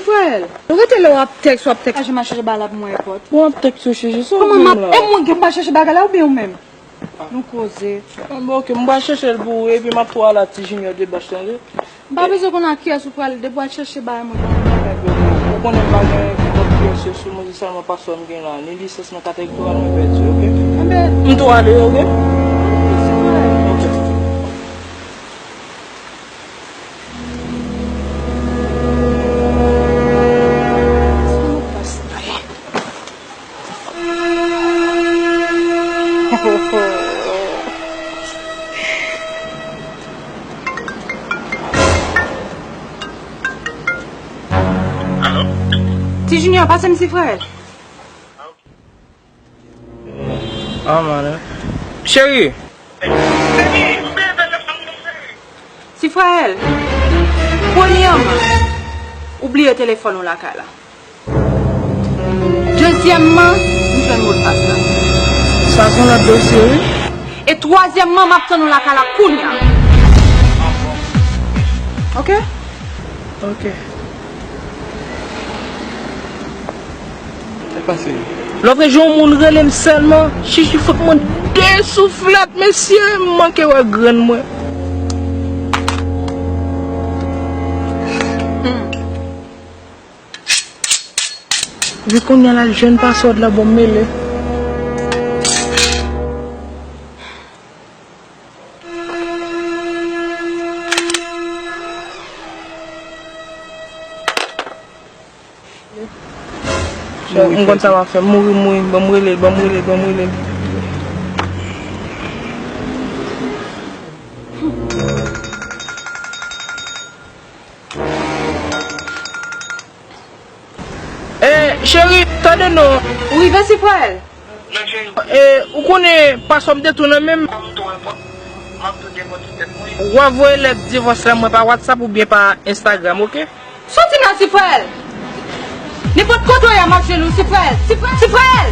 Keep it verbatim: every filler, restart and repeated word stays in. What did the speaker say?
Frè, ou rete lè w ap tèks, w ap tèks. Mache, mache, ba l ap mwen pòt. Bon, w ap tèks yo chèche, sa w Kòman m ap, e mwen ki m pa chèche bagay la oubyen ou menm? Nou koze. Ah, bon, ok, m pral chèche l pou ou, epi m ap tou al a Ti Junior de bach, tande? M pa bezwen konn a kiyès ou pral, depi w al chèche bagay mwen. Ou konnen m pa gen nenpòt kiyès yo sou mwen, se sèlman paswè m gen la. Ni lisans nan kat elektoral mwen pèdi, ok? Enben, m tou ale, ok? Ok. Ti Junior, pase m Sifrèl. Ah, man. Cheri. Sifrèl, premyèman, ou bliye telefòn ou lakay la. Dezyèmman, m jwenn modpas la. Sa se yon lòt dosye, wi. E twazyèmman, m ap tann ou lakay la kounye a. Ok? Ok. Sa k pase? Lòt jou, yon moun rele m sèlman, Chichi fout mwen de souflèt, mesye, m manke wè grann mwen. Epi kounye a l al jwenn paswòd la, bon, m mele. M konn sa m ap fè. Mouri, mouri. Ban m rele l, ban m rele l, ban m rele l. Eh, cheri, tande non. Ou rive, Sifrèl? E, ou konnen paswè m te tou nan men m. W a voye lèt divòs la mwen pa WhatsApp oubyen pa Instagram, ok? Soti nan Sifrèl! Nenpòt kote w ye a, m ap jwenn ou, Sifrèl! Sifrèl! Sifrèl!